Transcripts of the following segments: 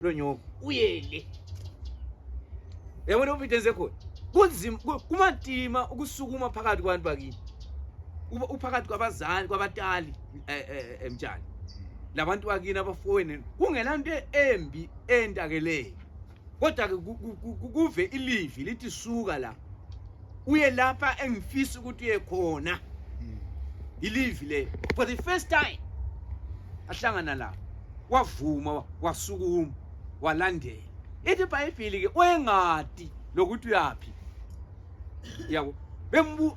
lo nyoka uyele. Yabona ubitenze khona kunzima kumatima ukusukuma phakathi kwabantu bakini uphakathi kwabazali kwabatali emtshani labantu bakini abafowene kungenanto embi endakeleyo kodwa ke kuve ilivi lithi suka la uye lapha engifisa ukuthi uye khona ilivi le for the first time ahlangana la wavuma wasukuma walandela ithi iBhayibheli ke wengadi lokuthi uyapi yabo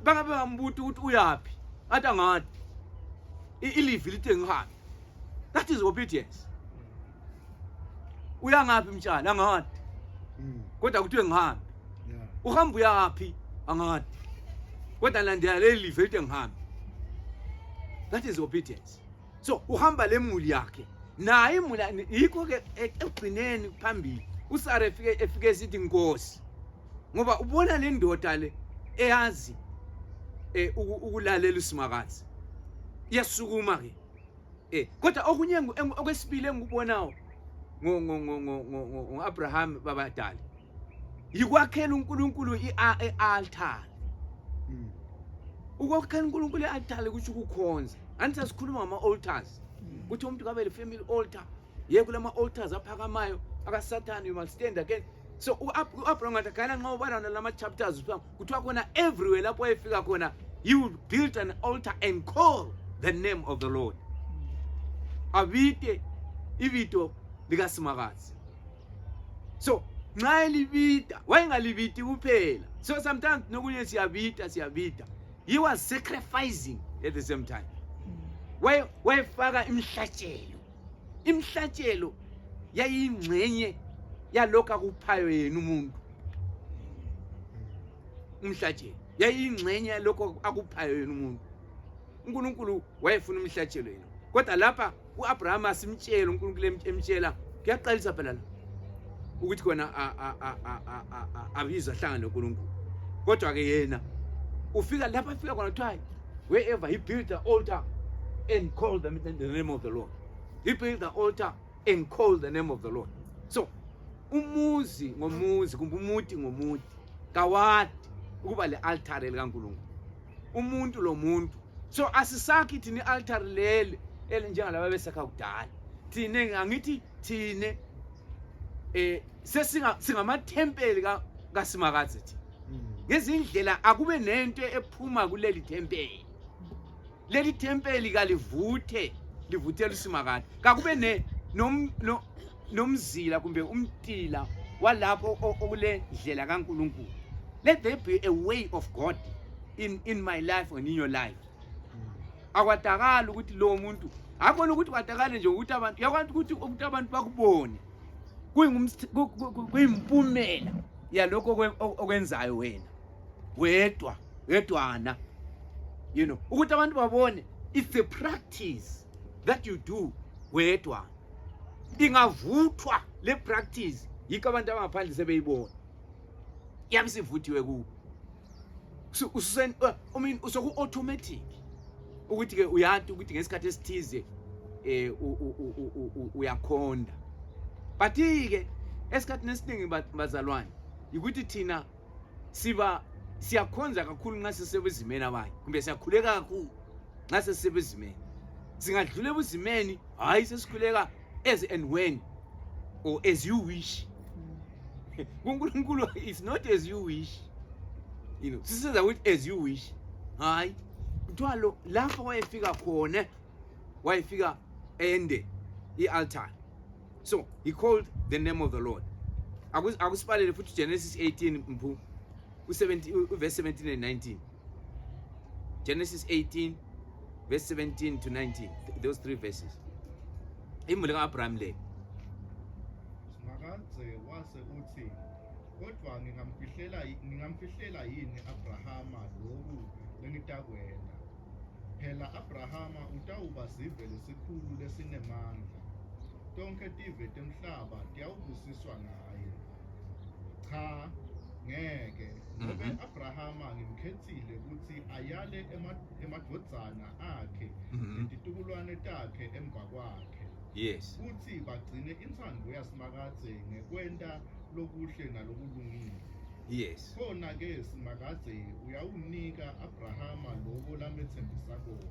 bangabe ngambuthi ukuthi uyapi athi angadi ilivi lithi ngihambe. That is obedience. Uyangapi mtshana angadi kodwa kuthiwe ngihambe uhamba uyapi angadi kodwa landela le livi lithi ngihambe. That is obedience. So uhamba lemuli yakhe naye imula yikho ke egcineni phambili uSara efike esithi inkosi ngoba ubona le ndoda le eyazi ukulalela usimakazi iyasukuma ke kodwa okunye okwesibili engikubonayo ngoAbraham babadala yikwakhela uNkulunkulu ialtar. Ukwakhela uNkulunkulu ialtar kusho ukukhonza. Anti sasikhuluma ngama-altars kuthi umuntu kabe le-family altar ye kulama altars aphakamayo akaSathane you must stand again. So uAbraham ngathakhala nxa ubona lama chapters kuthiwa khona everywhere lapho efika khona he will build an altar and call the name of the Lord. Abite ibito likasimakazi. So nxa elibita wayengalibiti kuphela. So sometimes nokunye siyabita he was sacrificing at the same time. Wayefaka imhlatshelo yayingxenye yalokho akuphayo yena umuntu. Umhlatshelo yayingxenye yalokho akuphayo yena umuntu. uNkulunkulu wayefuna umhlatshelo yena kodwa lapha uAbraham asimtshela uNkulunkulu emtshela kuyaqalisa phela la ukuthi khona abiza hlangana noNkulunkulu kodwa ke yena ufika lapha afika khona kuthiwa wherever he built the altar and called the name of the Lord. He built the altar and called the name of the Lord. So umuzi ngomuzi kumbe umuti ngomuti kawadi ukuba le altar likaNkulunkulu umuntu lo muntu. So asisakhi thina ialtar lele elinjengalaba besakha kudala thina angithi thine singamathempeli kaSimakazi thi ngezindlela akube nento ephuma kuleli thempeli. Leli thempeli livuthela uSimakazi kakube nomzila kumbe umtila walapho okule ndlela kaNkulunkulu. Let there be a way of God in my life and in your life. Akwatakala ukuthi lo muntu akubona ukuthi kwatakala nje ukuthi abantu yakwazi ukuthi abantu bakubone kuyimpumela yalokho okwenzayo wena wedwana you know ukuthi abantu babone it's a practice that you do wedwana ingavuthwa le practice yiko abantu abangaphandle sebeyibona yabisivuthiwe ku usoku automatic ukuthi ke uyathi ukuthi ngesikhathi esithize uyakhonda but ke esikhathini esiningi bazalwane ukuthi thina siyakhonza kakhulu nxa sisebezimeni abanye kumbe siyakhuleka kakhulu nxa sisebezimeni singadlula ebuzimeni hayi sesikhuleka as and when or as you wish. uNkulunkulu is not as you wish, you know sisenza ukuthi as you wish hayi kuthiwa lo lapho wayefika ende ialtar. So he called the name of the Lord. Akusipalele futhi Genesis 18 mphu verse 17 and 19. Genesis 18 verse 17 to 19, those three verses. Imuli kaAbraham le Simakazi wase uthi kodwa ngingamfihlela yini Abrahama lokhu engitakwena phela Abrahama utawuba zive lesikhulu lesinemandla tonke tive temhlaba tiyawubusiswa ngaye cha ngeke ngoba Abrahama ngimkhethile ukuthi ayale emadvodzana akhe netitukulwane takhe emva kwakhe Yes. futhi bagcine inthando yaSimakade ngekwenta lokuhle nalokulungile. Yes. Khona ke Simakade uyawunika Abrahama lokho lamethembisa kona.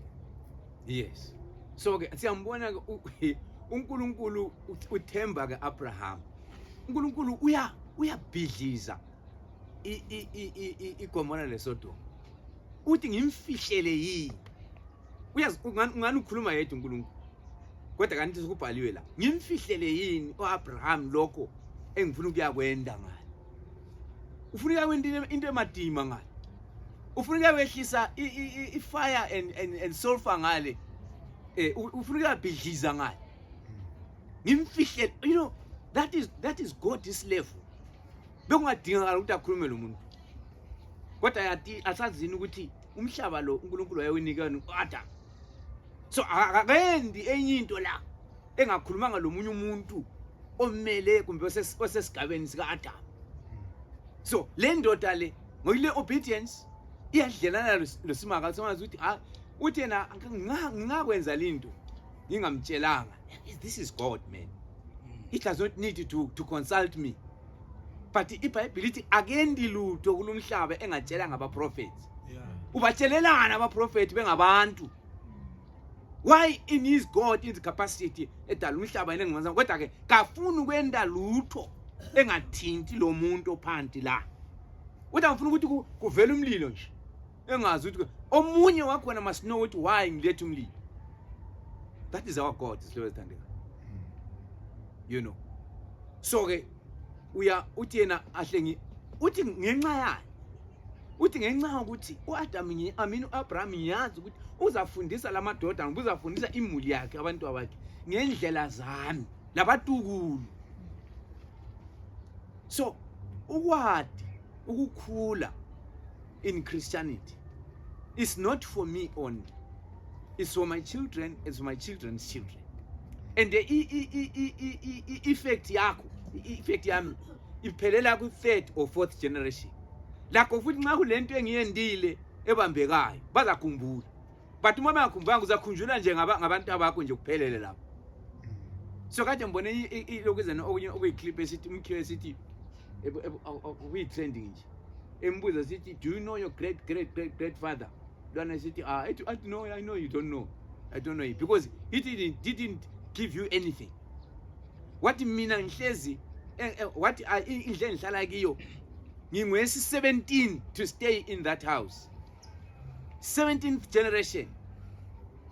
Yes. So ke siyambona ke uNkulunkulu uthemba ke Abraham. uNkulunkulu uyabhidliza iGomora leSodom. Uthi ngimfihlele yini. Uyazi ungani ukhuluma yedwa uNkulunkulu. Kodwa kanti sikubhaliwe la. Ngimfihlele yini uAbraham lokho engifuna ukuyakwenda ngale. Ufuna ukuyakwenda into emadima ngale. Ufuna ukuyehlisa ifire and sulfur ngale. Ufuna ukuyabhidliza ngale. Ngimfihlele, you know, that is God's level. Bekungadingakala ukuthi akhulume lo muntu. Kodwa yathi asazini ukuthi umhlaba lo uNkulunkulu wayewinika uAdam. So akakendi enye into la engakhulumanga lo munye umuntu omele kumbe osesigabeni sika Adam. So le ndoda le ngoyile obedience iyadlelana lo Simakade somazi ukuthi uthi yena ngingakwenza linto ngingamtshelanga. This is God, man. He does not need to consult me. But iBhayibheli lithi akendi lutho kulumhlaba engatshelanga abaprophets. Ubatshelelana abaprophets bengabantu. Why in his God in the capacity edala umhlaba nengimanza kodwa ke kafuna ukwenda lutho engathinti lo muntu ophansi la. Kodwa ngifuna ukuthi kuvela umlilo nje. Engazi ukuthi omunye wakhona must know ukuthi why ngilethe umlilo. That is our God, is Lord standing. You know. So ke uthi yena ahlengi uthi ngenxa yakhe. Uthi ngenxa ukuthi uAdam uAbraham yazi ukuthi uzafundisa lamadoda ngibuzafundisa imuli yakhe abantu abakhe ngendlela zami labatukulu. So ukwadi ukukhula in Christianity is not for me only. It's for my children, it's for my children's children. And the effect yakho, effect yami iphelela ku third or fourth generation. Lakho futhi nxa kulento engiyendile ebambekayo bazakhumbula. But uma bengakhumbanga uzakhunjula nje ngabantu abakho nje kuphelele lapho. So kade ngibone ilokuzena okunye okuyiclip esithi umkhiwe esithi we trending nje. Embuza sithi do you know your great father? Lwana sithi I know, I know you don't know. I don't know it because he didn't give you anything. What mina ngihlezi what indle ngihlala kiyo ngingwesi 17 to stay in that house. 17th generation.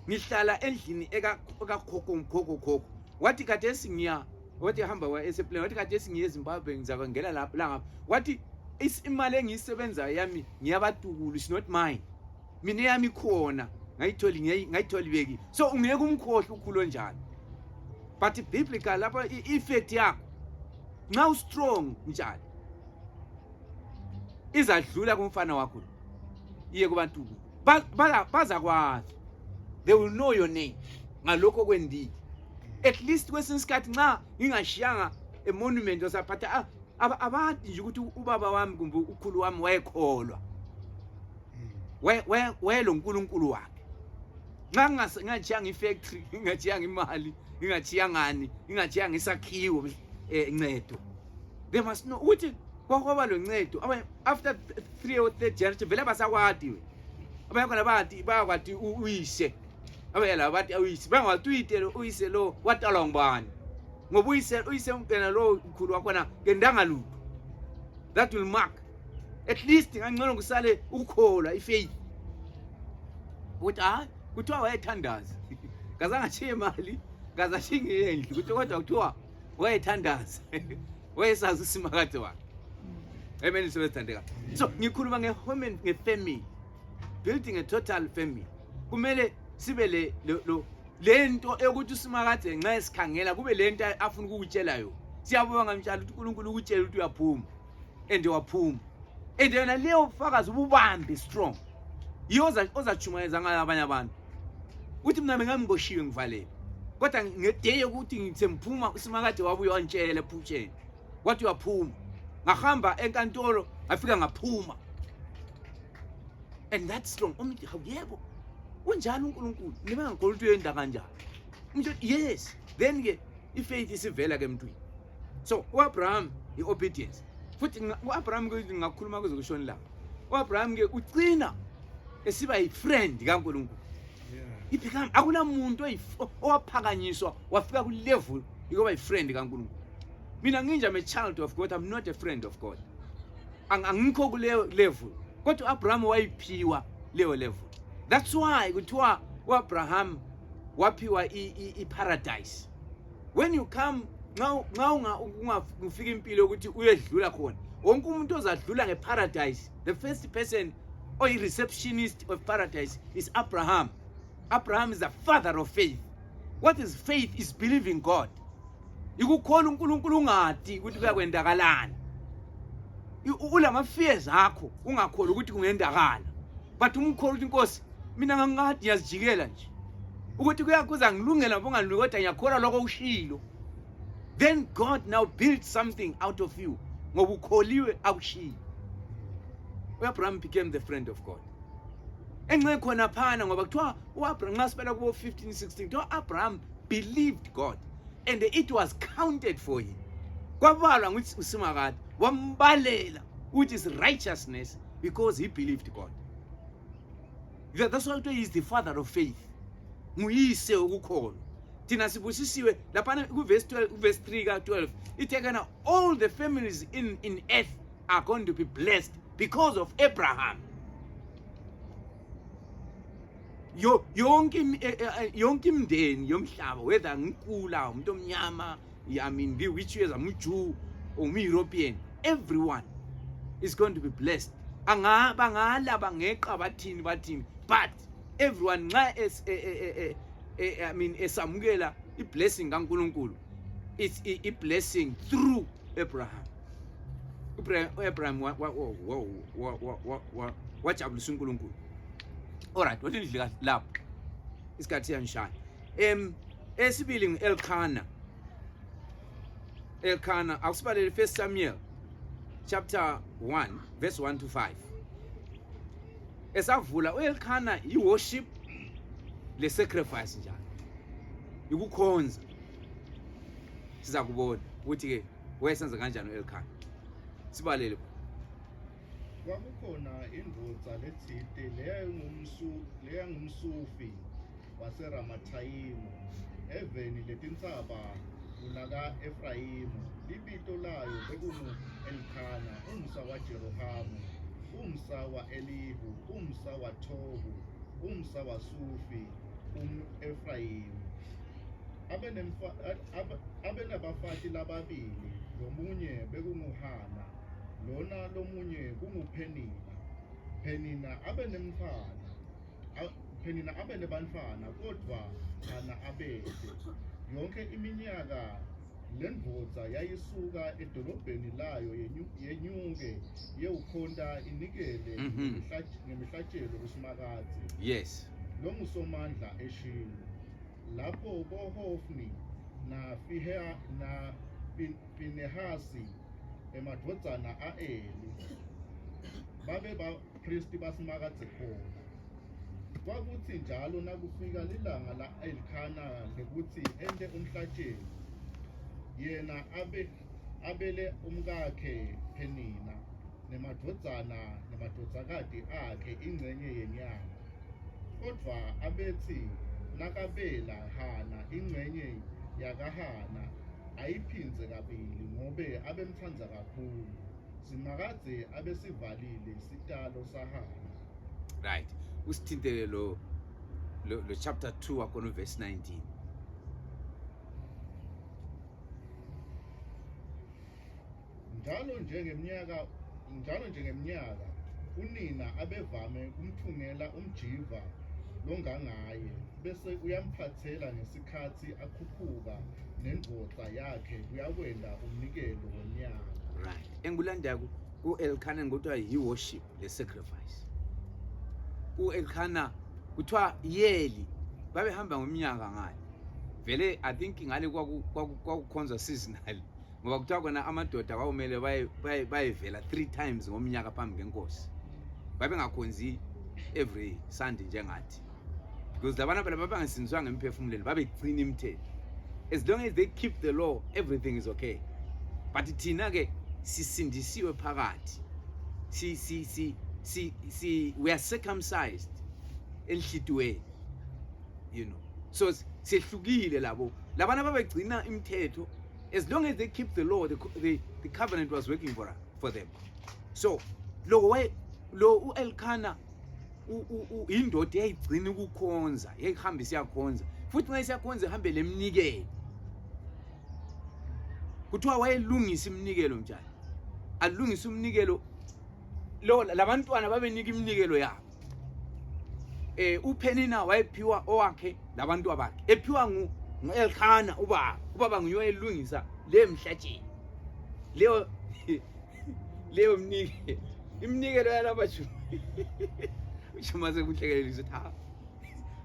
Ngihlala endlini ekakhokho. Wathi kade singiya, wathi hamba wa eseplane, wathi kade singiye eZimbabwe ngizakangela lapha la. Wathi imali engisebenza yami ngiyabatukulu, it's not mine. Mina yami khona ngayitholi beki. So ungeke umkhohle ukhulo njalo. But biblical lapha effect yakho nxa strong njalo izadlula kumfana wakho iye kubantu bazakwazi. They will know your name ngalokho kwendile. At least kwesinye isikhathi nxa ngingashiyanga a monument osaphatha abathi nje ukuthi ubaba wami kumbe ukhulu wami wayekholwa wayelo uNkulunkulu wakhe. Nxa ngingachiyanga ifactory, ngingachiyanga imali, ngingachiyanga ngani, ngingachiyanga isakhiwo ncedo. They must know ukuthi kwakwaba lo ncedo after 3 or 4 generation vele basakwadi we. Abayakona bathi bayakwadi uyise. Abayala bathi uyise bangathuyitele uyise lo watalwa ngubani. Ngoba uyise umntana lo ukhulu wakhona ngendanga lutho. That will mark. At least ngangcono kusale ukukholwa ifaith. Ukuthi kuthiwa wayethandaza. Ngazangachiye imali, ngazashinge endlu. Kuthi kodwa kuthiwa wayethandaza. Wayesazi uSimakade wakhe. Amen sibethandeka. So ngikhuluma ngehome ngefamily. Building a total family. Kumele sibe lento ukuthi uSimakade nxa esikhangela kube lento afuna ukukutshela yo. Siyabonga njalo ukuthi uNkulunkulu ukutshela ukuthi uyaphuma. And waphuma. And yena leyo ufakazi ububambe strong. Yoza ozachumayeza ngala abanye abantu. Uthi mina ngangiboshiwe ngivalele. Kodwa ngedeye ukuthi ngitsemphuma uSimakade wabuya wantshela ephutsheni. Wathi uyaphuma. Ngahamba enkantolo afika ngaphuma. And that's strong. Umuntu yebo. Unjani uNkulunkulu? Nibe ngikholwa uyenda kanjani? Umtsho yes. Then ke ifaith isivela ke emntwini. So uAbraham iobedience. Futhi uAbraham ke ngakhuluma kuze kushona la. uAbraham ke ucina esiba yifriend kaNkulunkulu. Yeah. Ibecome akunamuntu owaphakanyiswa wafika ku level yokuba yifriend kaNkulunkulu. Mina nginje I'm a child of God, I'm not a friend of God. Angikho kuleyo level. Kodwa uAbraham wayiphiwa leyo level. That's why kuthiwa uAbraham waphiwa iparadise. When you come nxa ungafika impilo ukuthi uyedlula khona, wonke umuntu ozadlula ngeparadise, the first person or receptionist of paradise is Abraham. Abraham is the father of faith. What is faith? Is believing God. Ikukholwa uNkulunkulu ungadi ukuthi kuyakwendakalana. Ulama fears akho ungakholwa ukuthi kungendakala. But umkholwa ukuthi Nkosi mina ngangadi yazijikela nje. Ukuthi kuyakuza ngilungela bongalungi kodwa ngiyakholwa lokho ushilo. Then God now built something out of you. Ngoba ukholiwe akushilo. Abraham became the friend of God. Engxe khona phana ngoba kuthiwa uAbraham nxa sibala kubo 15:16 kuthiwa Abraham believed God and it was counted for him. Kwabalwa ukuthi usimakade wambalela which is righteousness because he believed God. That's why he is the father of faith. Nguyise ukukholwa. Thina sibusisiwe lapha ku verse 12 verse 3 ka 12 itekana all the families in earth are going to be blessed because of Abraham. Yonke imndeni yomhlaba whether ngikula umuntu omnyama I mean which is a Jew or European, everyone is going to be blessed. Bangala bangeqa bathini but everyone nxa I mean esamukela iblessing kaNkulunkulu, it's a blessing through Abraham. Abraham wajabulisa uNkulunkulu. Alright, what is that lapho isikhathi siyangishaya. Esibili ngu-Elkanah. Akusibalele 1 Samuel chapter 1 verse 1 to 5. Esavula uElkanah i-worship le-sacrifice njalo. Ikukhonza. Siza kubona ukuthi ke wayesenza kanjani uElkanah. Sibalele. Kwakukhona indvodza lethile leya ngumsufi waseRamathayimu eveni letintsaba ulaka Efrayimu. Ibito layo bekungu Elkanah, umsa wa Jerohamu, umsa wa Elihu, umsa wa Tohu, umsa wa Sufi, Efrayimu. Abenabafati lababili, lomunye bekunguHana, lona lomunye kunguPhenina. Phenina abenebantfana kodwa Hana abele. Yonke iminyaka lendvodza yayisuka edolobheni layo yenyuke yewukhonta inikele ngemihlatshelo kusimakadzi. Yes. Longusomandla eShilo. Lapho boHofni na Finehasi emadvodzana a-Eli babe bapristi basimakadze khona. Kwakuthi njalo nakufika lilanga la Elkanah lekuthi ente umhlatshelo, yena abele umkakhe Phenina nemadvodzakati akhe ingcenye yenyama. Kodwa abethi nakabela Hana ingcenye yakaHana ayiphindze kabili ngobe abemthanda kakhulu. Simakadze abesivalile isitalo saHana. Right. Usithintele lo chapter 2 wakona verse 19. Njalo njengeminyaka unina abevame kumthungela umjiva longangaye bese uyamphathela ngesikhathi akhuphuka nendvodza yakhe kuyakwenda umnikelo wonyaka. Right. Engulandako uElkanah ngothiwa he worship le sacrifice. uElkanah kuthiwa yeli babehamba ngomnyaka ngale. Vele I think ngale kwakukhonza seasonal ngoba kuthiwa kona amadoda kwawumele bayevela 3 times ngomnyaka phambi kwenkosi. Babengakhonzi every Sunday njengathi. because labana phela babangasindiswa ngemphefumulweni babegcina imithetho. As long as they keep the law, everything is okay. But thina ke sisindisiwe phakathi. We are circumcised enhlitweni, you know. So sehlukile labo labana babegcina imithetho. As long as they keep the law, the covenant was working for them. So lo Elkanah indoda eyayigcina ukukhonza, yayihamba isiyakhonza, futhi nxa isiyakhonza ihambele eminikelo. Kuthiwa wayelungisa iminikelo njani? Alungisa umnikelo lo labantwana babenika iminikelo yabo. uPenina wayephiwa owakhe labantu abakhe, ephiwa nguElkanah ubaba nguye elungisa le mhlatsheni leyo imnikelo yalaba ushuma sekuhlekelelisa ukuthi ha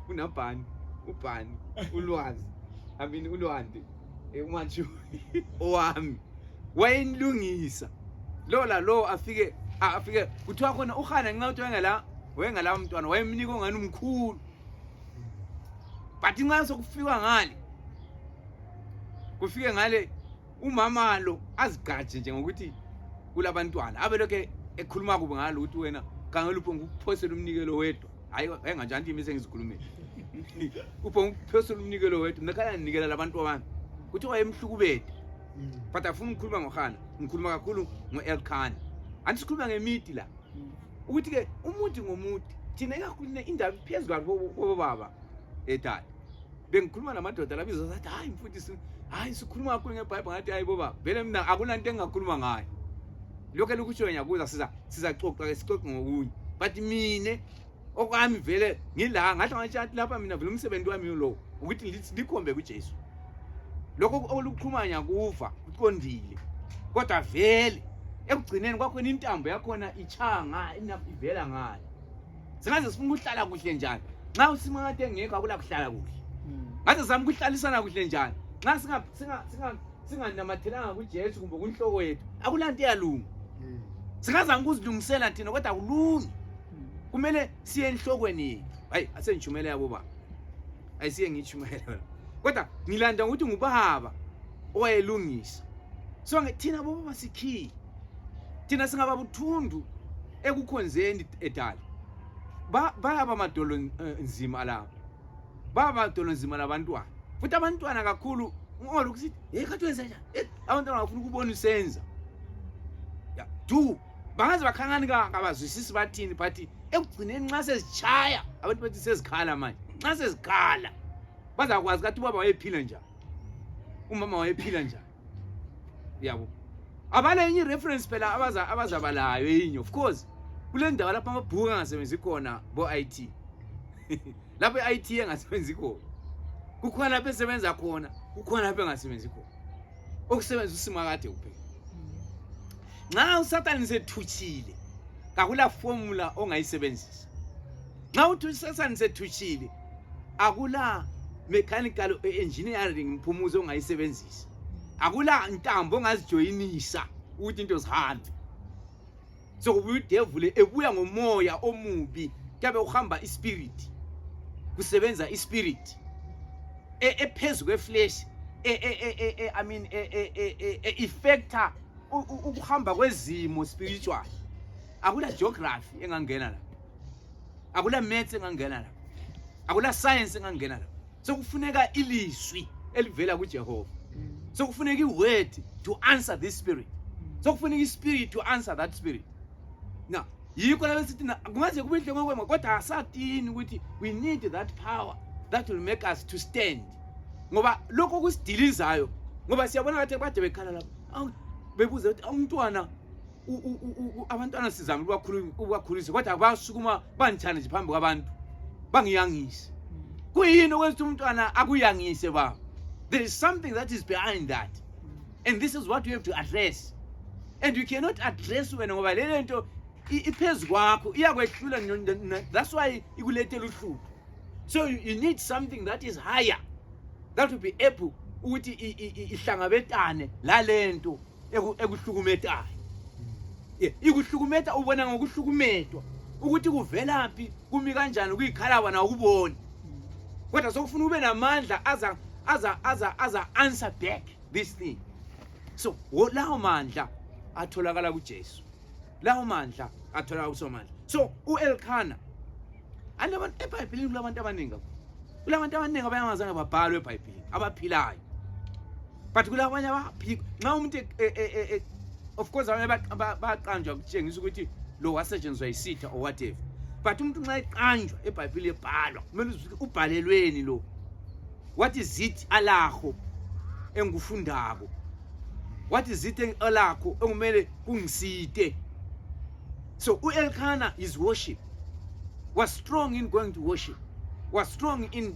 unabhani ubhani ulwazi ulwande umathi owami wayelungisa lo afike kuthiwa khona uHana nxa uthi wengala umntwana wayemnika ongani umkhulu, but nxa sokufika kufike ngale umama lo azigaje nje ngokuthi kulabantwana abelokhe ekhuluma kubo ngalo ukuthi wena kangelupho ngikuphosela umnikelo wedwa, hayi enganjani imise ngizikhulumile upho ngikuphosela umnikelo wedwa nakhala ninikela labantu abami kuthi wayemhlukubede. But afuna ukukhuluma ngoHana, ngikhuluma kakhulu ngoElkanah, andisikhuluma ngemiti la ukuthi ke umuntu ngomuntu thina ekakhulune indaba phezulu kwabo baba etata. Bengikhuluma namadoda labizwa sathi hayi mfundisi, hayi sikhuluma kakhulu ngeBhayibheli ngathi hayi boba vele mina akunanto engakhuluma ngayo. Lokho lokusho nyakuza sizaxoxa ke sixoxe ngokunye, but mine okwami vele ngila ngathi ngathi lapha mina vele umsebenzi wami lo ukuthi likhombe kuJesu. Lokho olukhuluma nyakuva uqondile, kodwa vele ekugcineni kwakho intambo yakhona ichanga ivela ngayo. Singaze sifuna ukuhlala kuhle njani nxa usimangade engekho akula kuhlala kuhle. Ngaze zami ukuhlalisana kuhle njani nxa singanyamathelanga kuJesu kumbe kunhloko yethu akulanto eyalunga. Singaze ngikuzilungisela thina kodwa akulungi. Kumele siye enhlokweni yethu. Hayi asenjumela yabo baba. Ayisiye ngijumela. Kodwa ngilanda ukuthi ngubaba owayelungisa. So thina boba basikhi. Thina singaba buthundu ekukhonzeni edala. Bayaba madolo nzima la. Baba madolo nzima labantwana. Futhi abantwana kakhulu ngolo ukuthi khathi wenza njani? Abantwana bafuna ukubona usenza. Ya, bangaze bakhangani kabazwisisi bathini, but ekugcineni nxa sezichaya abantu bathi sezikhala manje. Nxa sezikhala bazakwazi ukuthi ubaba wayephila njani, umama wayephila njani. Yabo abana enye reference phela abazabalayo enye, of course kule ndawo lapha amabhuku angasebenzi khona bo IT lapho IT engasebenzi khona, kukhona lapho esebenza khona, kukhona lapho engasebenzi khona. Okusebenza usimakade kuphela. Nxa uSathane sethuchile akula formula ongayisebenzisa. Nxa uthi uSathane sethuchile akula mechanical engineering mphumuzo ongayisebenzisa. Akula ntambo ongazijoyinisa ukuthi into zihambe. So kubuya udevil ebuya ngomoya omubi, kabe uhamba ispirit, kusebenza ispirit ephezulu kweflesh, I mean effecta ukuhamba kwezimo spiritual. Akula geography engangena la, akula maths engangena la, akula science engangena la. So kufuneka ilizwi elivela kuJehova. So kufuneka iword to answer this spirit. So kufuneka ispirit to answer that spirit. Now yikho la besithi kungaze kube inhle ngokwema, kodwa asatini ukuthi we need that power that will make us to stand. Ngoba lokho kusidilizayo, ngoba siyabona ukuthi bade bekhala lapha bebuza ukuthi umntwana abantwana sizama ukubakhulisa kodwa basukuma banjani nje phambi kwabantu bangiyangise. Kuyini okwenza umntwana akuyangise baba? There is something that is behind that, and this is what you have to address. And you cannot address when ngoba le nto iphezulu kwakho iyakwehlula. That's why ikulethela uhlupho. So you need something that is higher, that will be able ukuthi ihlangabetane la lento ekuhlukumetayo. Ikuhlukumeta ubona ngokuhlukumetwa ukuthi kuvelaphi kumi kanjani kuyikhala wana ukubona. kodwa sokufuna ube namandla aza answer back this thing. So lawo mandla atholakala kuJesu, lawo mandla atholakala kuSomandla. So uElkanah abantu eBhayibhelini kulabantu abaningi, kulabantu abaningi abangazange babhalwe eBhayibhelini abaphilayo, but kulabanye abaphila. Nxa umuntu of course bayaqanjwa kutshengisa ukuthi lo wasetshenziswa yisitha or whatever, but umuntu nxa eqanjwa eBhayibhelini ebhalwa kumele uzwe ubhalelweni lo, what is it alakho engufundako, what is it alakho engumele kungisite. So uElkanah, his worship was strong in going to worship, was strong in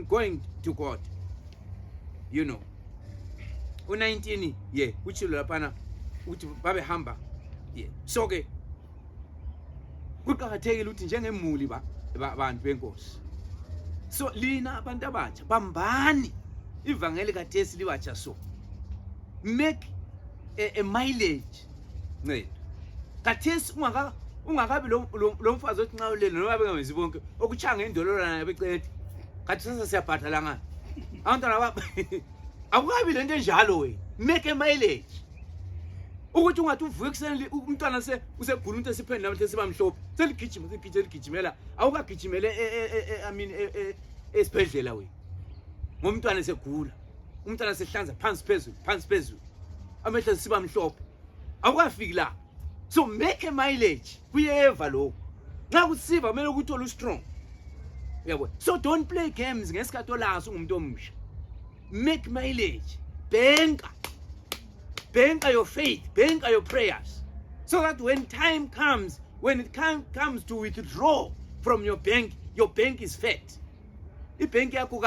going to God. You know, 19 uchilo lapana uthi babe hamba so ke kuqhakathekile ukuthi njengemuli abantu benkosi, so lina abantu abatsha bambani ivangeli kaThesi libatsha, so make a mileage nceda kaThesi ungakabi lo mfazi othi nxa ulele noma bengawenzi bonke okuchanga indololana beqede kathi sasa siyabhadala ngani abantwana akukabi lento enjalo wena. Make a mileage ukuthi ungathi uvuke kuseni umntwana usegula umuntu esiphendla namhle sibamhlophe seligijimela awukagijimele I mean esibhedlela wena ngomntwana esegula, umntwana sehlanza phansi phezulu amehlo sibamhlophe awukafiki la. So make a mileage kuyeva lo nxa kusiva kumele ukuthi olu strong, yabo. So don't play games ngesikhathi olaso ungumuntu omusha. Make mileage, banker your faith, banker your prayers, so that when time comes, when it comes to withdraw from your bank is fat. Ibank yakho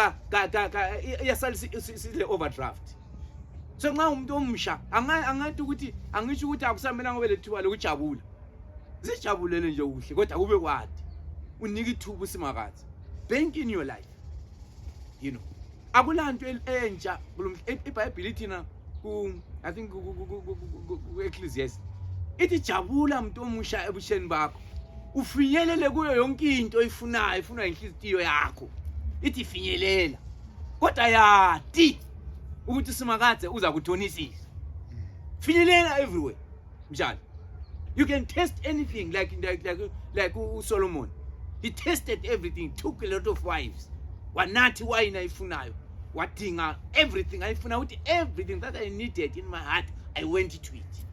iyasale overdraft. So nxa umuntu omusha angathi ukuthi angisho ukuthi akusamelanga ube lethuba lokujabula, sijabulele nje kuhle kodwa kube kwadi unika ithuba usimakazi. Bank in your life, you know. Akulanto entsha iBhayibheli thina I think Ecclesiastes ithi jabula umuntu omusha ebusheni bakho, ufinyelele kuyo yonke into oyifunayo, ifunwa inhliziyo yakho, ithi finyelela kodwa yathi ukuthi simakade uza kuthonisisa. Finyelela everywhere mjani. You can test anything like Solomon. He tested everything, took a lot of wives. Wanathi wine ayifunayo, wadinga everything ayifuna, uthi everything that I needed in my heart I went to it.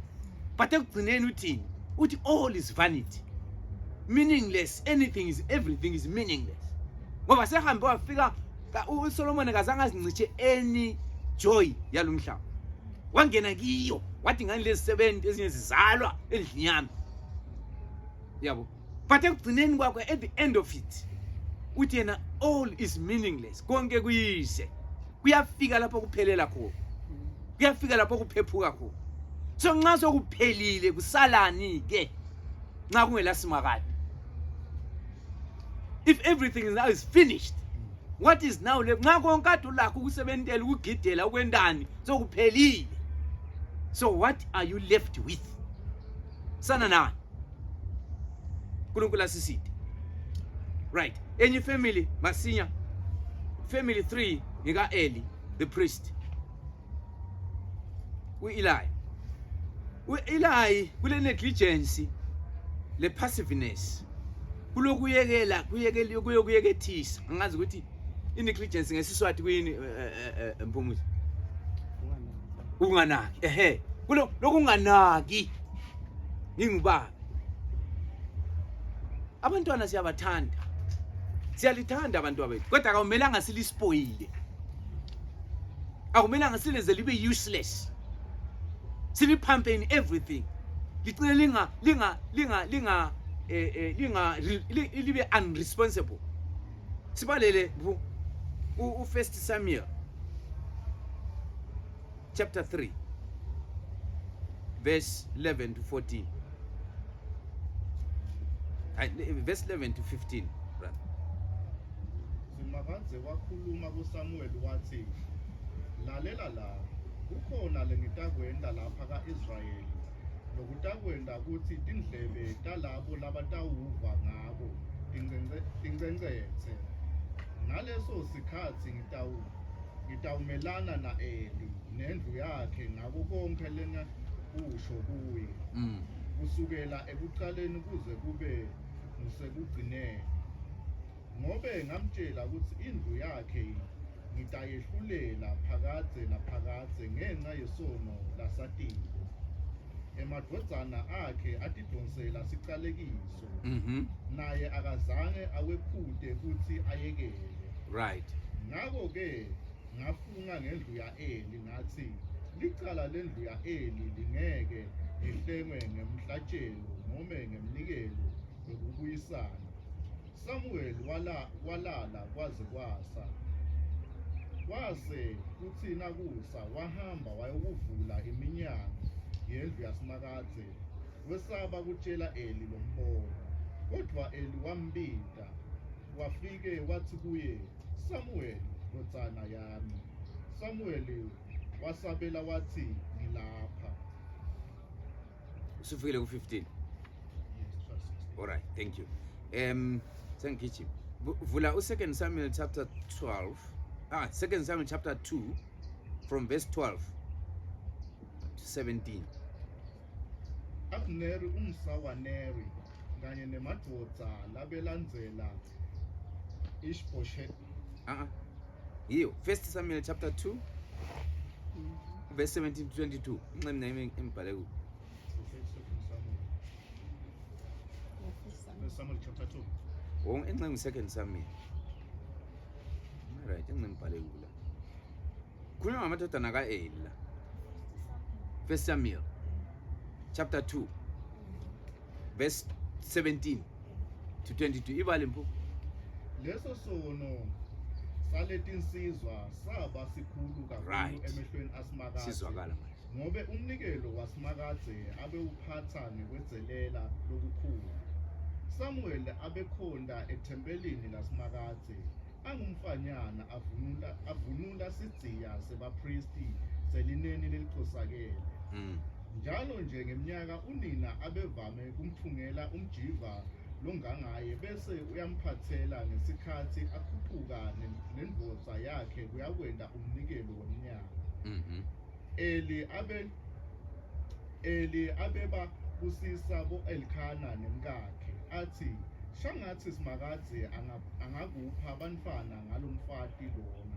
But ekugcineni uthini? Uthi all is vanity, meaningless. Everything is meaningless. Ngoba sehambe wafika uSolomon akazange azinciche any joy yalomhlaba, wangena kiyo wathi ngani lezi 70 ezinye zizalwa endlini yami, yabo. But ekugcineni kwakho, at the end of it, uthi yena all is meaningless. Konke kuyise kuyafika lapho kuphelela khona, kuyafika lapho kuphephuka khona. So nxa sokuphelile kusalani ke nxa kungela simakade? If everything now is finished, what is now left? Nxa konke kade ulakho ukusebentela ukugidela ukwendani sokuphelile, so what are you left with? Sana nani? Nkulunkulu asiside. Right. Any family masinya, family 3 ngika Eli the priest, Eli kule negligence, le passiveness, kuyekethisa. Angazi ukuthi negligence ngesiswati kuyini Mpumuzi? Unganaki. Lokunganaki ngingubaba. Abantwana siyabathanda, siyalithanda abantu abethu, kodwa akumelanga silispoile, akumelanga sileze libe useless, siliphampe in everything, licine libe unresponsible. Sibalele u1 Samuel chapter 3 verse 11 to 14. Verse 11 to 15. Simakadze wakhuluma kuSamuel wathi, lalela la, kukhona lengitakwenda lapha ka-Israyeli, nokutakwenda kuthi tindlebe talabo labatawuva ngabo tincengcetse, ngaleso sikhathi ngitawumelana na Eli nendlu yakhe ngako konke kusho kuye kusukela ekuqaleni kuze kube ngusekugcineni, ngobe ngamtshela ukuthi indlu yakhe ngitayehlulela phakadze naphakadze ngenxa yesono lasatile. Emadvodzana akhe atidonsela sicalekiso, naye akazange awephute ukuthi ayekele. Right. Ngako-ke ngafunga ngendlu ya-Eli ngathi licala lendlu ya-Eli lingeke lihlengwe ngemhlatshelo noma ngemnikelo yokubuyisana. Samuel walala kwaze kwasa. Kwase kuthi nakusa wahamba wayokuvula iminyango yendlu yasimakadze, wesaba kutshela Eli lo mbono. Kodwa Eli wambika, wafike wathi kuye, Samuel, ndodzana yami. Samuel wasabela wathi, ngilapha. Usufikile ku-15. Yes, verse 16. All right, thank you. Sengikhitshi. Vula u-2 Samuel chapter 12. 2 Samuel chapter 2 from verse 12 to 17. Abneri umsawaneri kanye nemadvodza labelandzela Ishbosheth. Yiyo, 1 Samuel chapter 2 verse 17 to 22. Incemi nami embhale ku. Samuel chapter 2. Wong incemi 2 Samuel. Right, incemi embhale ku la. Khuluma ngamadodana ka-Eli la. 1 Samuel chapter 2 verse 17 to 22. Ibale mpo. Leso sono saletinsizwa saba sikhulu kakhulu emehlweni asimakadze. Sizwakala manje. Ngobe umnikelo wasimakadze abewuphatha ngekwedzelela lokukhulu. Samuel abekhonda ethempelini lasimakadze, angumfanyana avunula sidziya sebapristi selineni lelikhosakele. Njalo nje ngeminyaka unina abevame kumthungela umjiva longangaye bese uyamphathela ngesikhathi akhuphuka nendvodza yakhe kuyakwenda umnikelo womnyaka. Eli abeba kusisa bo-Elkhana nemkakhe athi, shangathi simakadze angakupha abantwana ngalomfati lona,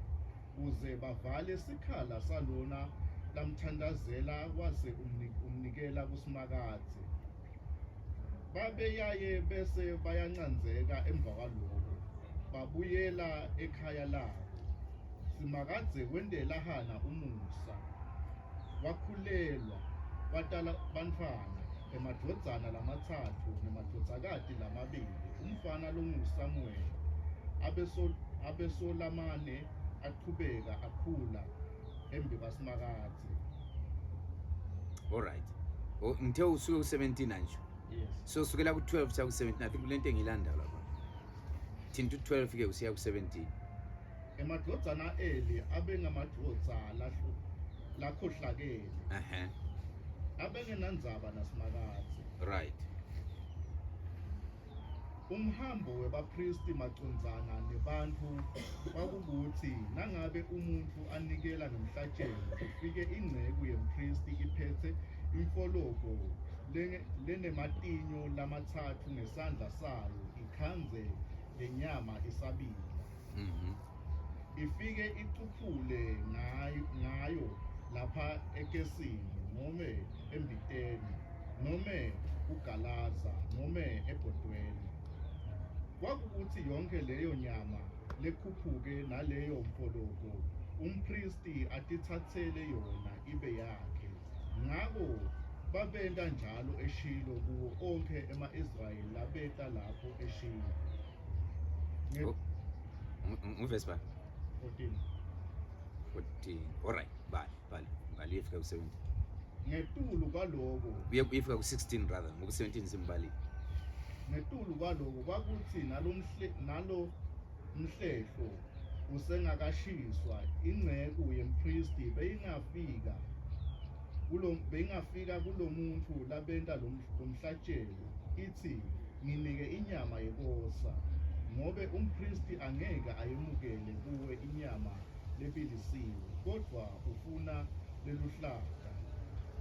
kuze bavale sikhala salona lamthandazela wase umnikela kusimakadze. Babeyaye bese bayancanzeka emva kwalokho, babuyela ekhaya labo. Simakadze wendela Hana umusa, wakhulelwa, watala bantfwana, emadvodzana lamathathu nemadvodzakati lamabili. Umfana longuSamuel abesolamane aqhubeka akhula embi kwasimakadze. All right. Ngithe usuke ku-17 nje. Yes. So sukela ku-12 siya ku-17. I think lento engilanda lapha. 10 to 12 ke usiya ku-17. Emadvodzana Eli abengamadvodza lakhohlakele, abengenandzaba nasimakadze. Right. Umhambo webapristi macondzana nebantfu kwakukuthi nangabe umuntu anikela ngemhlatshelo kufike ingceku yempristi iphethe imfoloko lenematinyo lamathathu ngesandla sayo ikhanze lenyama isabila. Ifike icuphule ngayo lapha ekesini nome embiteni nome ugalaza nome ebhodweni. Kwakukuthi yonke leyo nyama lekhuphuke naleyo mfoloko umpristi atithathele yona ibe yakhe. Ngako babenta njalo eShilo kuwo onke ema-Israyeli labeta lapho eShilo. Verse 14. 14. All right. Bali ifika ku-17. Ngetulu kwaloko Ifika ku-16 rather. Ngoku-17 simbali. Ngetulu kwaloko kwakuthi nalo mhlehlo usengakashiswa ingceku yempristi beyingafika kulo muntu labenta lomhlatshelo ithi nginike inyama yekosa. ngobe umpristi angeke ayemukele kuwe inyama lebilisiwe kodwa ufuna leluhlaka.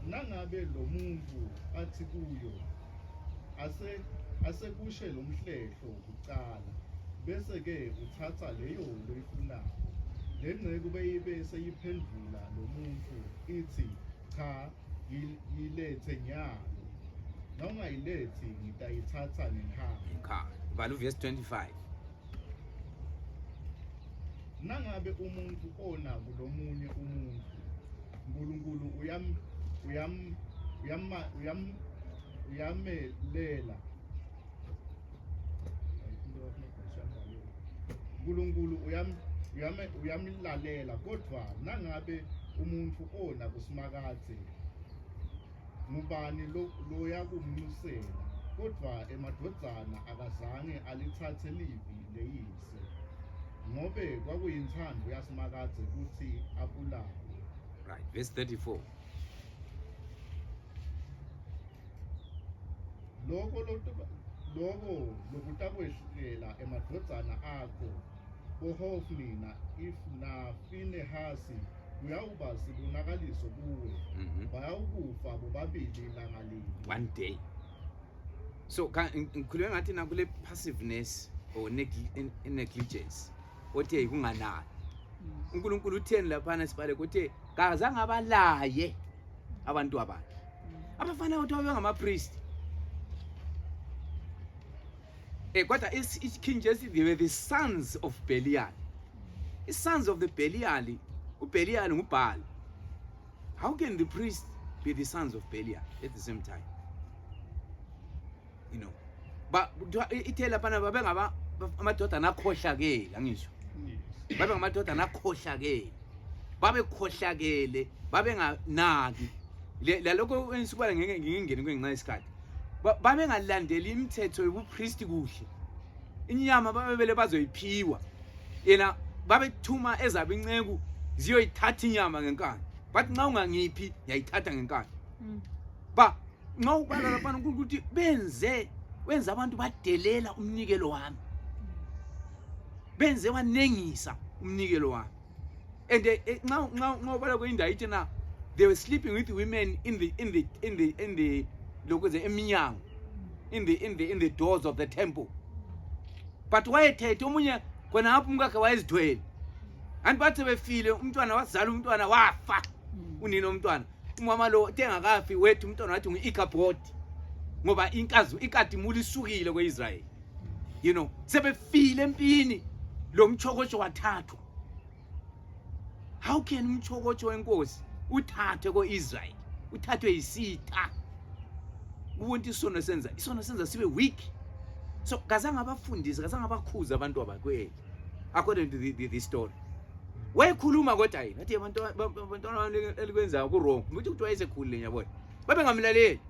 Nangabe lo muntu athi kuyo asekushe lo mhlehlo kucala bese ke uthatha leyo loyifunayo. Le ngceku beyibe seyiphendula lo muntu ithi cha yilethe nyalo, nawungayilethi ngitayithatha ngihambe. Vala verse 25. Nangabe umuntu ona kulomunye umuntu uNkulunkulu uyamelela uNkulunkulu uyamlalela kodwa nangabe umuntu ona kusimakade ngubani loyakumnusela kodwa emadvodzana akazange alithathe livi leyise ngobe kwakuyinthando yasimakade ukuthi abulawe. Right, verse 34. Loko lokutakwehlela emadvodzana akho boHofni na Finehasi kuyawuba sibonakaliso kuwe. Bayawukufa bobabili langa linye. One day. So ngikhuluma ngathi na kule passiveness or negligence othe kunganaki. uNkulunkulu utheni laphana sibale ukuthi kazange abalaye abantu abakhe. Abafana ukuthi babengamapriest. Kodwa King Jesse, they were the sons of Belial. The sons of the Belial, uBelial nguBaal. How can the priest be the sons of Belial at the same time? You know. But itela pana babengaba amadoda nakhohlakele angisho. Babengamadoda nakhohlakele. Babekhohlakele, babenganaki. Lalokho ensikubala ngingene kwenxa isikhathi. Babengalandeli imithetho yobupriest kuhle. Inyama babebele bazoyiphiwa. Yena babethuma ezaba inceku ziyoyithatha inyama ngenkani. Bathi nxa ungangiphi yayithatha ngenkani. Ba nxa ubala lapha uNkulunkulu uthi wenza abantu badelela umnikelo wami. Benze wanengisa umnikelo wami. And nxa ubala kwindawo ithi na they were sleeping with women in the lokuze eminyango in the doors of the temple. But wayethethe omunye khona apho umkakhe wayezithwele. Anti bathi befile umntwana wazala umntwana wafa. Unina umntwana. Umama lo tengakafi wethu umntwana wathi ngu-Ichabod. Ngoba ikati muli isukile kweIsrael. You know, sebefile empini lo mchokotsho wathathwa. How can umchokotsho wenkosi uthathwe koIsrael? Uthathwe yisitha. Ubuntu isono senza sibe weak. So kazange abafundisi, kazange abakhuza abantu abakwe. According to the story. Wayekhuluma kodwa yini athi abantwana elikwenzayo ku wrong. Ukuthi kuthiwa esekhulile nyabona. Babengamlaleli.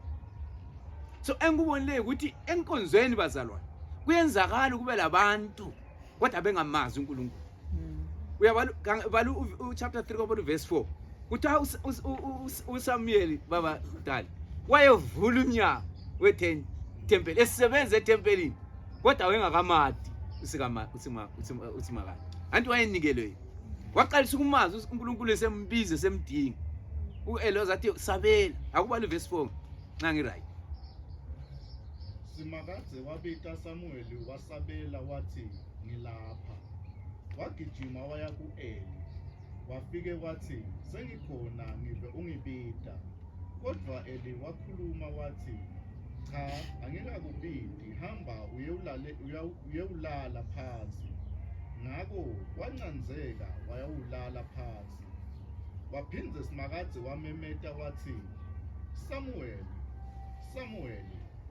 So engubonile ukuthi enkonzweni bazalwane kuyenzakala kube labantu kodwa bengamazi uNkulunkulu. Uyabala chapter 3 kodwa verse 4. Kuthiwa uSamuel baba dali wayevula umnyango wethempeli esebenza etempelini kodwa wengakamadi usimakade. Anti wayenikelwe waqalisa ukumazi uNkulunkulu esembize semdinga. uEloza athi sabela akubala verse 4 nxa ngiright. Simakadze wabita Samuel wasabela wathi ngilapha. Wagijima waya ku-Eli. Wafike wathi sengikhona ngive ungibita. Kodwa Eli wakhuluma wathi cha angikakubiti hamba uyewulala phansi. Ngako wancanzeka wayawulala phansi. Waphindze Simakadze wamemeta wathi Samuel, Samuel.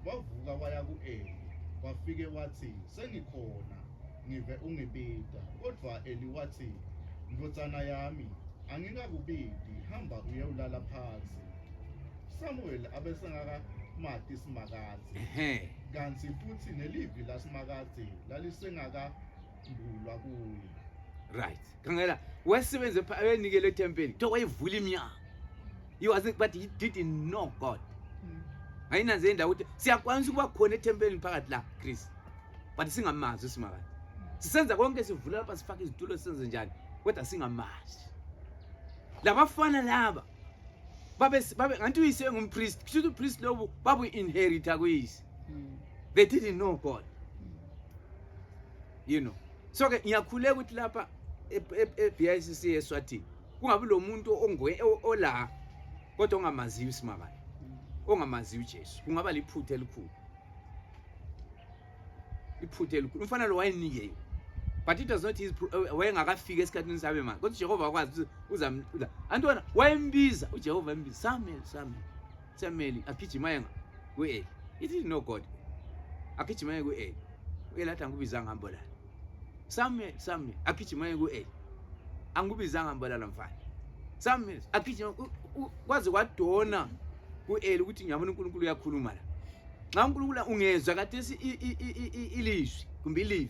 Wavuka waya ku-Eli. Wafike wathi sengikhona ngive ungibita. Kodwa Eli wathi ndodzana yami angikakubiti hamba uyewulala phansi. Samuel abesengakamati Simakadze. Kanti futhi nelivi laSimakadze lalisengakambulwa kuye. Right. Kangela wasebenze enikele etempeli. To wayevula iminyango. He wasn't, but he didn't know God. Ayinanze indawo ukuthi siyakwanisa ukuba khona etempelini phakathi la Chris. But singamazi uSimakadze. sisenza konke sivula lapha sifaka izitulo sisenze njani kodwa singamazi labafana laba babe ngathi uyise ngumpriest kusho upriest lobo babu inherita kuyise they didn't know God you know so ke ngiyakhuleka ukuthi lapha eBICC eSwatini kungabi lo muntu ola kodwa ongamaziyo isimangalo ongamaziyo uJesu kungaba liphuthe elikhulu umfana lo wayenike but it was not his wayengakafika esikhathini sabe manje kodwa uJehova wakwazi uzamla antwana wayembiza uJehova embiza Samuel agijima kuEli he didn't know God agijima kuEli uyelathi angubizanga hambo la Samuel agijima kuEli angubizanga hambo la mfana Samuel agijima kwaze kwadona kuEli ukuthi ngiyabona uNkulunkulu uyakhuluma la nxa uNkulunkulu ungezwa kathesi ilizwi kumbe ilivi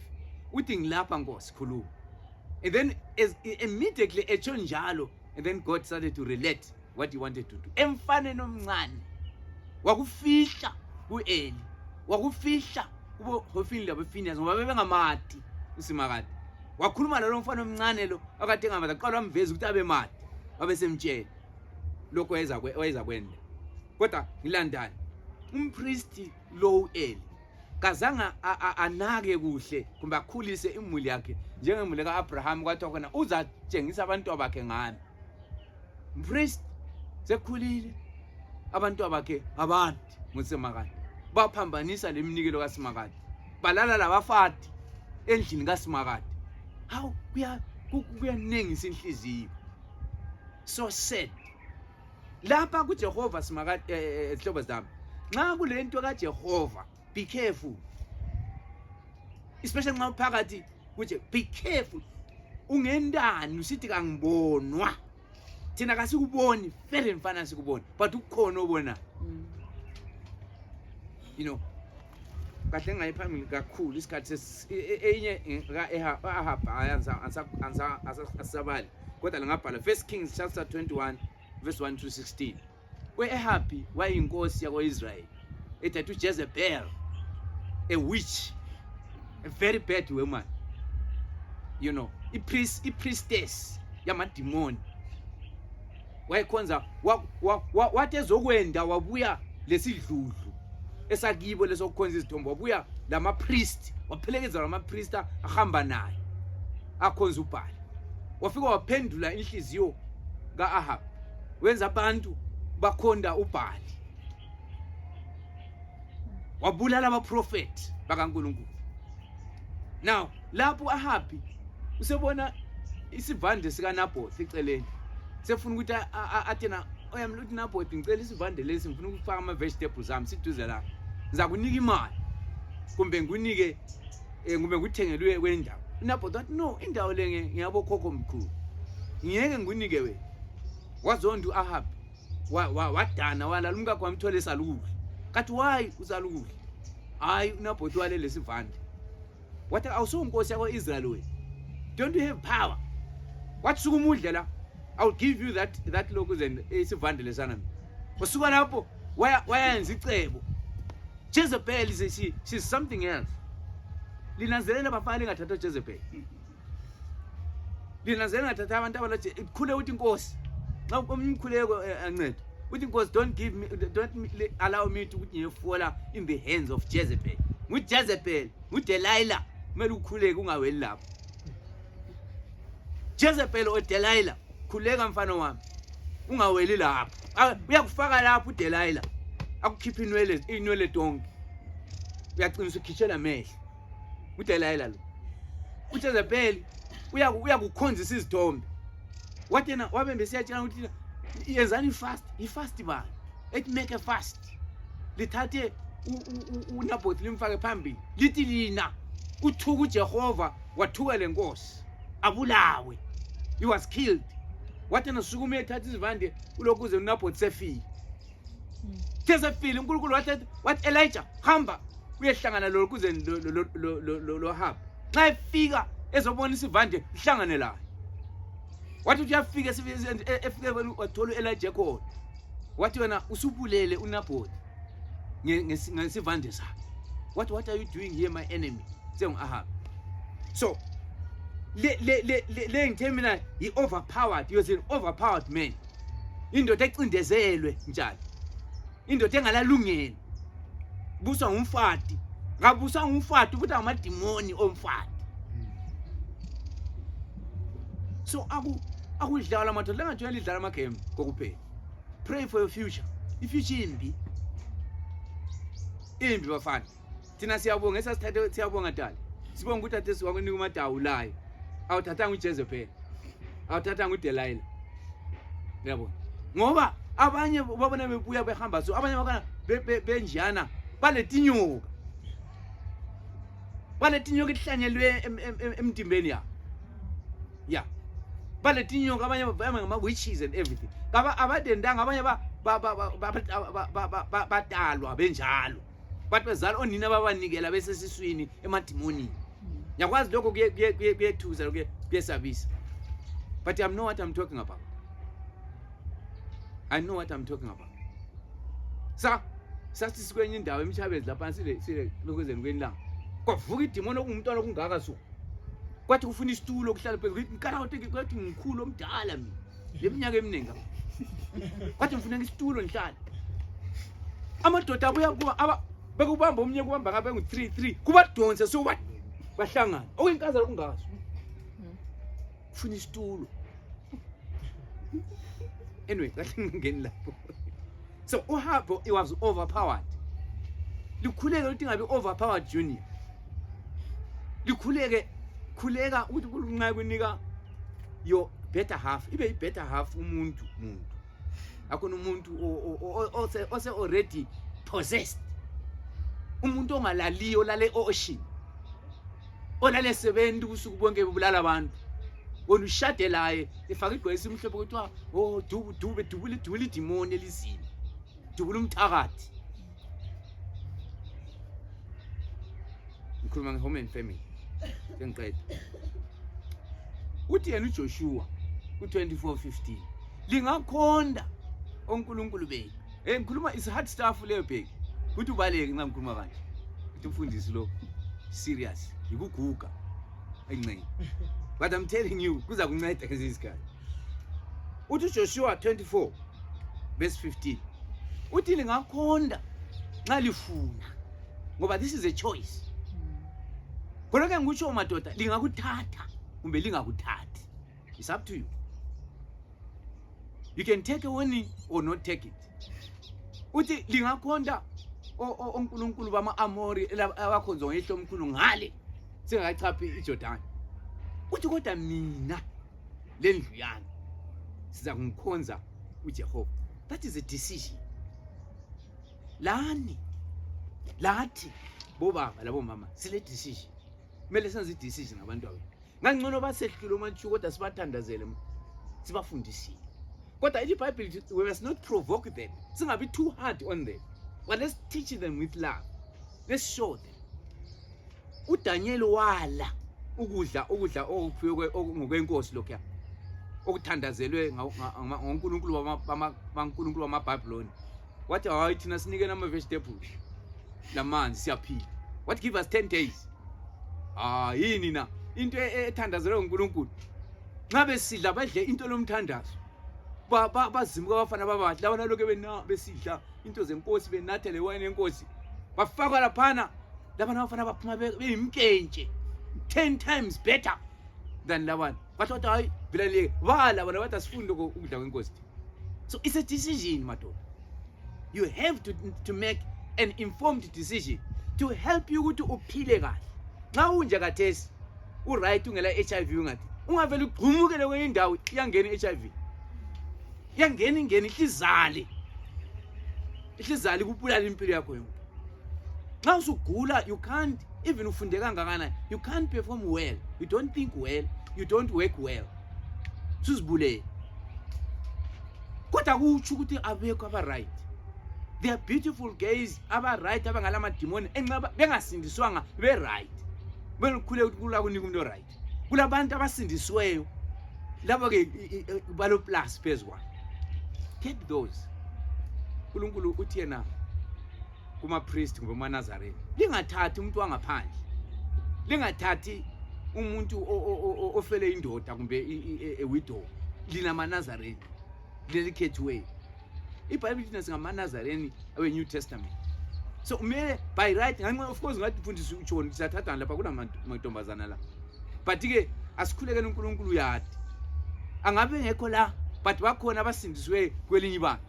uthi ngilapha Nkosi khuluma and then immediately echo njalo and then God started to relate what he wanted to do emfaneni omncane wakufihla kuEli wakufihla kubo Hofini labeFinehasi ngoba bebengamati usimakade wakhuluma lo mfana omncane lo akade engamazi aqala wamveza ukuthi abe mati wabe semtshela lokho wayeza kwenda kodwa ngilandani umpriest lo Eli kazanga anake kuhle kumbe akhulise imuli yakhe njengemuli kaAbraham kwathi khona uzatshengisa abantu bakhe ngani umpriest sekhulile abantu bakhe abantu nguSimakade baphambanisa leminikelo kaSimakade balala labafati endlini kaSimakade hawu kuyanengisa inhliziyo so sad lapha kuJehova Simakade ezihlobo zami nxa kulento kaJehova be careful especially nxa uphakathi kuthi be careful ungendani usithi kangibonwa thina kasikuboni vele mfana sikuboni but ukukhona obona you know kahle ngayiphambili kakhulu isikhathi enye ahaba asabali kodwa lengabhala 1 Kings chapter 21 verse 1 to 16 we-Ahabi wayinkosi yako-Israyeli ethathu Jezebel a witch a very bad woman you know i-priestess yamadimoni wayekhonza wathi ezokwenda wabuya lesidludlu esakibo lesokukhonza izithombo wabuya lama-priest waphelekeza lama-priest ahamba naye akhonza uBhali wafika waphendula inhliziyo ka-Ahabi wenza abantu bakhonda uBhali wabulala abaprofeti bakaNkulunkulu now lapho Ahabi usebona isivande sika Naboth eceleni sefuna ukuthi athena oyamla uthi Naboth ngicela isivande lesi ngifuna ukufaka ama vegetables ami siduze la ngiza kunika imali kumbe ngunike kumbe nguthengelwe kwendawo Naboth wathi no indawo le ngiyabo khokho mkhulu ngiyeke ngunike we wazonda uAhabi wadana walala umkakhe wamthola esalukudla kathi why usalukudla hayi uNaboth wale lesivande wathi awusonkosi yako-Israyeli we don't you have power wathi suka umudle la I'll give you that locus and isivande lesana wasuka lapho wayenza icebo Jezebel she's something else linanzelela bafana ngathatha Jezebel linanzelela ngathatha abantu abalaje ikhule uthi inkosi xa umkhuleko ancede uthi inkosi don't allow me to ngiyefola in the hands of Jezebel nguJezebel nguDelilah kumele ukhuleke ungaweli lapho Jezebel oDelilah khuleka mfana wami ungaweli lapho uyakufaka lapho uDelilah akukhipha inwele donke uyaqinisa ukhitshela amehlo uDelilah lo uJezebel uyakukhonzisa izithombe wathi yena wabembe siyatshela ukuthi yenzani fast bani ethi make a fast lithathe uNaboth limfake phambili lithi lina uthuka uJehova wathuka lenkosi abulawe he was killed wathi nasukume ethatha izivande ulokuze uNaboth sefile Jezebel uNkulunkulu wathi Elijah hamba uyehlangana lo kuze lo Ahabi xa efika ezobona isivande ihlangane layo wathi uyafika efike wathola uElijah khona wathi wena usubulele uNaboth ngesivande sakhe what are you doing here my enemy sengu-Ahabi So le ngithemina i-overpowered, you're an overpowered man. Indoda ecindezelwe njalo, indoda engalalungelo, buswa ngumfati, ngabuswa ngumfati ukuthi amadimoni omfati. So akudlala amadoda, lengajoyela idlala amagame kokuphela. Pray for your future. Ifuture imbi bafana. Thina siyabonga esasithathe, siyabonga dala. Sibonga ukuthi athe siwakunika uMadawu layo. Awuthathanga uJezebel, awuthathanga uDelilah. Yabona, ngoba abanye babona bebuya behamba, so abanye bakana benjana baletinyoka ihlanyelwe emdimbeni yabo. Yeah, baletinyoka abanye ngama witches and everything. Abadendanga abanye batalwa benjalo, bathi bezala onina babanikela besesiswini emadimoni. Yakwazi lokho kuyethusa, lokho kuyesabisa. But I know what I'm talking about. I know what I'm talking about. Sathi sikwenye indawo emshabezi lapha sile lokwezeni kwenilanga. Kwavuka idimoni okungumntwana okungaka so. Kwathi kufuna isitulo okuhlala phezulu, ngikarawote kwathi ngikhulu omdala mina. Leminyaka eminingi. Kwathi ngifuna isitulo ngihlala. Amadoda abuya kuba bekubamba umnye kubamba ngabe ngu3 kubadonse so what bahlangana okuyinkazana okungaso ufuna isitulo. Anyway, kahle ngingeni lapho. So uHabo, he was overpowered. Likhuleke ukuthi ngabe overpowered junior. Khuleka ukuthi kulunqa kunika your better half. Ibe I better half umuntu. Akona umuntu ose already possessed. Umuntu ongalaliyo lale ocean. Olale 70 ubusuku bonke bebulala abantu. Olushadelaye efaka igwesi imhlophe kuthiwa dubule idimoni elizini. Dubule umthakathi. Ngikhuluma nge home and family. Sengiqeda. Uthi yena uJoshua ku24:15 lingakhonda onkulunkulu bethu. Ngikhuluma is hard stuff leyo bheki. Kuthi ubaleke nxa ngikhuluma kanje. Uthi umfundisi lo serious yikuguga encane. But I'm telling you, kuza kunceda ngesikhathi. Uthi Joshua 24:15. Uthi lingakhonda nxa lifuna. Ngoba this is a choice. Kodwa ke ngikutsho madoda lingakuthatha kumbe lingakuthathi. It's up to you. You can take a warning or not take it. Uthi lingakhonda onkulunkulu bama-Amori abakhonza ngehlo omkhulu ngale singakachaphi iJordan. Uthi kodwa mina lendlu yami siza kumkhonza uJehova. That is a decision. Lathi bobaba labo mama sile decision. Kumele senze i-decision abantu abethu. Ngangcono basehlule umantshu kodwa sibathandazele sibafundisile. Kodwa iBhayibheli we must not provoke them. Singabi too hard on them. But let's teach them with love. Let's show them. uDaniel wala ukudla okuphiwe ngokwenkosi lokho okuthandazelwe ngoNkulunkulu bamaNkulunkulu bamaBhabhiloni. Wathi hayi thina sinike nama vegetables lamanzi siyaphila. What give us 10 days? Yini na into ethandazelwe ngoNkulunkulu. Ngabe sidla badle into lomthandazo. Bazimuka abafana babahle labona lokho besidla into zenkosi benathe lewayini yenkosi. Bafaka laphana labana abafana baphuma beyimkentshe 10 times better than labana. Bathothi hayi bilaleke bala bona bathi asifunde ukudla kwenkosi. So it's a decision madoda. You have to make an informed decision to help you ukuthi uphile kahle. Nxa unje kathesi right ungela HIV ungathi ungavela ugqumukele kwenye indawo iyangena HIV. Iyangena ihlizale kubulala impilo yakho yonke. Nxa usugula you can't even ufunde kangakana, you can't perform well, you don't think well, you don't work well. Susibulele. Kodwa kutsho ukuthi abekho aba right. They are beautiful guys aba right abangala madimoni enqaba bengasindiswanga be right. Belikhule ukula kunika umuntu right. Kulabantu abasindisweyo labo ke balo plus phezulu. Get those. uNkulunkulu uthi yena kuma priest ngoma Nazareth lingathathi umuntu wangaphandle. Lingathathi umuntu ofele indoda kumbe widow linamanazareni lelikhethiweyo. iBhayibheli lithi singamanazareni awe-New Testament. So umele by right nganxa of course ngathi ufundisa uJohn siyathathana lapha kunamantombazana la. But ke asikhulekele uNkulunkulu yathi. Angabe ngekho la but bakhona abasindiswe kwelinye ibanga.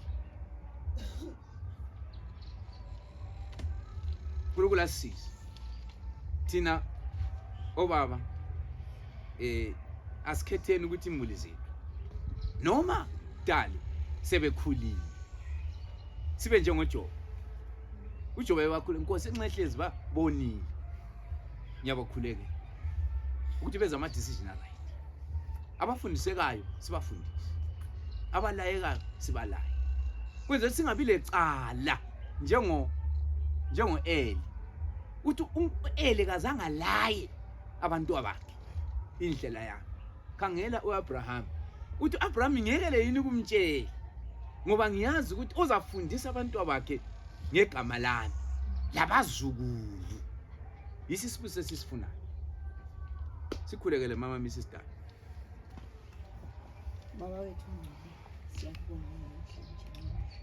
UNkulunkulu asisize. Thina obaba asikhetheni ukuthi imuli zethu noma dali sebekhulile sibe njengoJobe. uJobe wakhula inkosi enxehlezi babonile ngiyabakhuleke ukuthi beza ama decision right. Abafundisekayo sibafundise, abalayekayo sibalaye, kwenze singabi lecala njengo Eli. Uthi Eli kazange laye abantu abakhe indlela yakhe. Khangela uAbraham, uthi uAbraham ngekele yini kumtshela ngoba ngiyazi ukuthi uzafundisa abantu abakhe ngegama lami labazukulu. Yisi isibusiso esisifunayo. Sikhulekele mama Mrs. Dad. Baba wethu siyakubonga namhlanje.